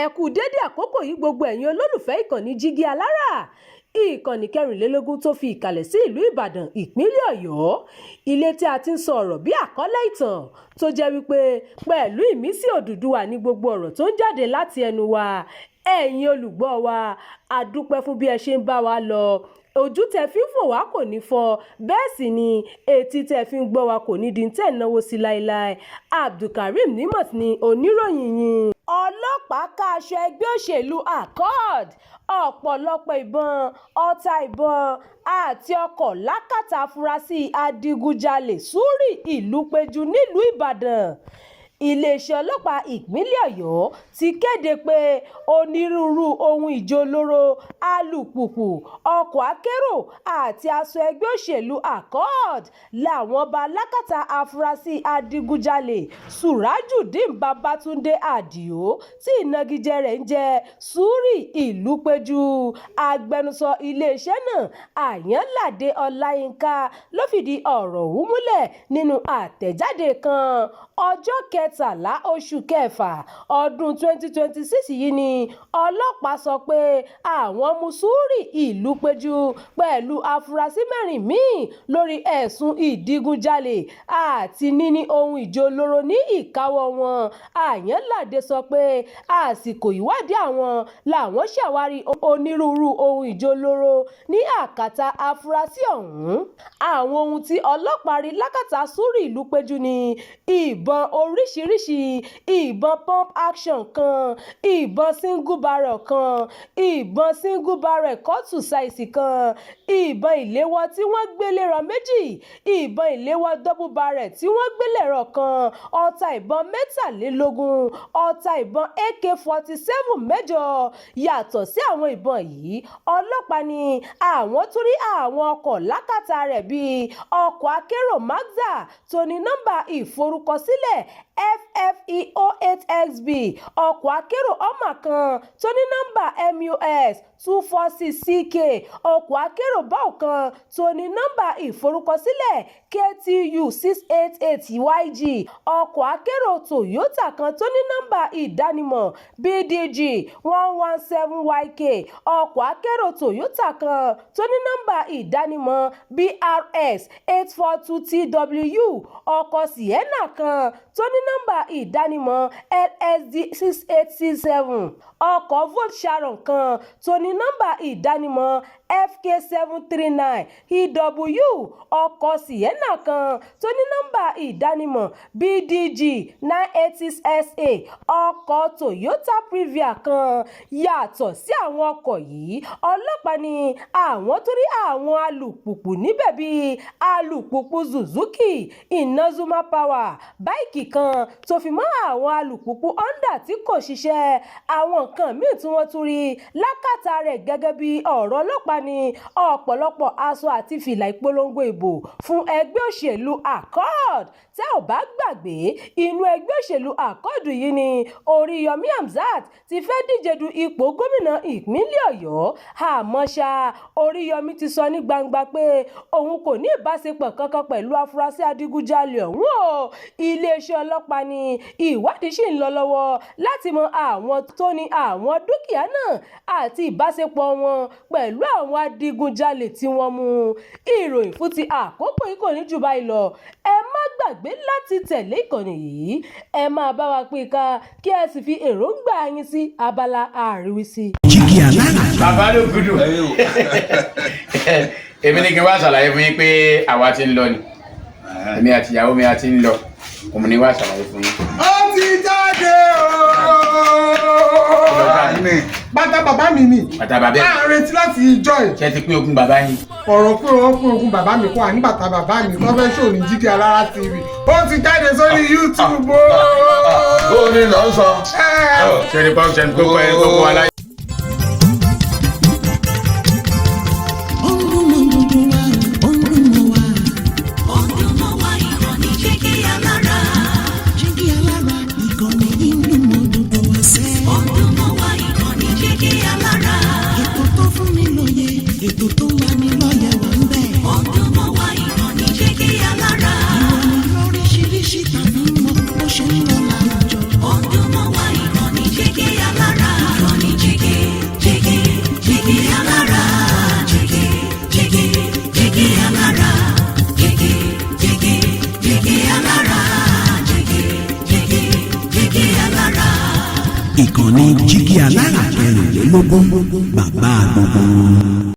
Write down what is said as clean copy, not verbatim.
Ẹ kú dédé àkókò yìí, gbogbo ẹ̀yin olólùfẹ́ ìkànnì Jígí Alára, ìkànnì 24 tó fi ìkàlẹ̀ sí ìlú Ìbàdàn, ìpínlẹ̀ Ọ̀yọ́, ilé tí a ti ń sọ ọ̀rọ̀ bí àkọlé ìtàn tó jẹ́ wípé pẹ̀lú ìmísí Odùduwà ní gbogbo ọ̀rọ̀ tó ń jáde láti ẹnu wa. Ẹ̀yin olùgbọ́ wa, a dúpẹ́ fún bí ẹ ṣe ń bá wa lọ. Ojú tẹ fi ń fò wá kò ní fọ́, bẹ́ẹ̀ sì ni etí tẹ fi ń gbọ́ wa kò ní di tẹ̀ náwó sí láéláé. Abdulkareem Nimot ni oníròyìn yín. Ọlọ́pàá ká aṣọ ẹgbẹ́ òṣèlú Accord, ọ̀pọ̀lọpọ̀ ìbọn, ọta ìbọn àti ọkọ̀ lákàtà afurasí adigunjalè Súrì Ìlúpẹ̀jù nílùú Ìbàdàn. Iléeṣẹ́ ọlọ́pàá ìpínlẹ̀ Ọ̀yọ́ ti kéde pé onírúurú ohun ìjà olóró, alùpùpù, ọkọ̀ akérò àti aṣọ ẹgbẹ́ òṣèlú Accord làwọn bá lákàtà afurasí adigunjalè Surajudeen Babatunde Adio, tí ìnagijẹ rẹ̀ ń jẹ́ Súrì Ìlúpẹ̀jù. Agbẹnusọ iléeṣẹ́ náà, Àyànládé Ọláyínká, ló fìdí ọ̀rọ̀ ọ̀hún múlẹ̀ nínú àtẹ̀jáde kan. Ọjọ́ 13 oṣù kẹfà ọdún 2026 yìí ni ọlọ́pàá sọ pé àwọn mú Súrì Ìlúpẹ̀jù pẹ̀lú afurasí mẹ́rin míì lórí ẹ̀sùn ìdígunjalè àti níní ohun ìjà olóró ní ìkáwọ́ wọn. Àyànládé sọ pé àsìkò ìwádìí àwọn làwọn ṣàwárí onírúurú ohun ìjà olóró ní àkàtà afurasí ọ̀hún. Àwọn ohun tí ọlọ́pàá rí lákàtà Súrì Ìlúpẹ̀jù ní ìbọn oríṣiríṣiì, ìbọn pump action kan, ìbọn single barrel kan, ìbọn single barrel kọ́ọ̀tù ṣáìsì kan, ìbọn ìléwọ́ tí wọ́n gbélẹ̀rọ méjì, ìbọn ìléwọ́ double barrel tí wọ́n gbélẹ̀rọ kan, ọta ìbọn 23, ọta ìbọn AK-47 mẹ́jọ. Yàtọ̀ sí àwọn ìbọn yìí, ọlọ́pàá ní àwọn tún rí àwọn ọkọ̀ lákàtà rẹ̀ bíi ọkọ̀ akérò Mazda tó ní nọ́ńbà ìforúkọsílẹ̀ FFE08XB, ọkọ̀ akérò Hummer kan tó ní nọ́ńbà MUS 246 CK, ọkọ̀ akérò Bau kan tó ní nọ́ńbà ìforúkọsílẹ̀ KTU 688 YG, ọkọ̀ akérò Toyota kan tó ní nọ́ńbà ìdánimọ̀ BDG 117 YK, ọkọ̀ akérò Toyota kan tó ní nọ́ńbà ìdánimọ̀ BRS 842 TW, ọkọ̀ Sienna kan tó ní nọ́ńbà ìdánimọ̀ LSD 6867, ọkọ̀ Volkswagen kan tó ní nọ́ńbà ìdánimọ̀ FK 739 EW, ọkọ̀ Sienna kan tó ní nọ́ńbà ìdánimọ̀ BDG 986 SA, ọkọ̀ Toyota Previa kan. Yàtọ̀ sí àwọn ọkọ̀ yìí, ọlọ́pàá ní àwọn tún rí àwọn alùpùpù níbẹ̀ bíi alùpùpù Suzuki Inazuma Power báìkì kan tó fi mọ́ àwọn alùpùpù Honda tí kò ṣiṣẹ́. Àwọn nǹkan míì tí wọ́n tún rí lákàtà rẹ̀ gẹ́gẹ́ bí ọ̀rọ̀ ọlọ́pàá ní ọ̀pọ̀lọpọ̀ aṣọ àti fìlà ìpolongo ìbò fún ẹgbẹ́ òṣèlú Accord. Tẹ́ ò bá gbàgbé, inú ẹgbẹ́ òṣèlú Accord yìí ni Oríyọmí Hamzat ti fẹ́ díje du ipò gómìnà ìpínlẹ̀ Ọ̀yọ́. Àmọ́ ṣá, Oríyọmí ti sọ ní gbangba pé òun kò ní ìbáṣepọ̀ kankan pẹ̀lú afurasí adigunjalè ọ̀hún o. Iléeṣẹ́ ọlọ́pàá ní ìwádìí ṣì ń lọ lọ́wọ́ láti mọ àwọn tó ní àwọn dúkìá náà àti ìbáṣepọ̀ wọn pẹ̀lú àwọn adigunjalè tí wọ́n mú. Ìròyìn fún ti àkókò yìí kò ní jù báyìí lọ. Ẹ má gbàgbé láti tẹ̀lé ìkànnì yìí, ẹ máa bá wa pín ká, kí ẹ sì fi èròǹgbà yín sí abala àríwísí. Jígí Alára. Bàbá ló gudu. Èmi ní kí n wá ṣàlàyé fún yín pé àwa ti ń lọ ni, èmi àti ìyàwó mi a ti ń lọ. Òun ni wá ṣàlàyé fún yín. Ó ti jáde ooo. Bàtà bàbá mi ni. Bàtà bàbá ẹ̀. À ń retí láti ìjọ ẹ̀. Ṣé ti pín ogún bàbá yín? Ọ̀rọ̀ pé wọ́n pín ogún bàbá mi kọ́ àní bàtà bàbá mi tó fẹ́ ṣò ní Jígí Alára TV. Ó ti jáde sórí YouTube ooo. Ó ní lọ sọ. Ṣé ní pọ́n ṣe ní kókó ẹ̀ kókó aláyé. Ó ń dún mọ́ gbogbo wa, ó ń dún mọ́ wa. Ó ń dún mọ́ wa, ìkànnì Jígí Alára. Jígí Alára, ìkànnì yìí ń dún mọ́ gbogbo wa sẹ́. Ó ń dún mọ́ wa, ìkànnì Jígí Alára. Ètò tó fún ni lóye, ètò tó wà ní lọ́yẹ̀ wà ń bẹ̀. Ó ń dún mọ́ wa, ìkànnì Jígí Alára. Ìròyìn lóríṣiríṣi tàbí mọ bó ṣe ń lọ láwùjọ. Ó ń dún mọ́ wa, ìkànnì Jígí Alára. Jígí Alára. Jígí, jígí, jígí alára. Jígí, jígí, jígí alára. Ìkànnì Jígí Alára kẹrìnlélógún, bàbá gbogbo wọn.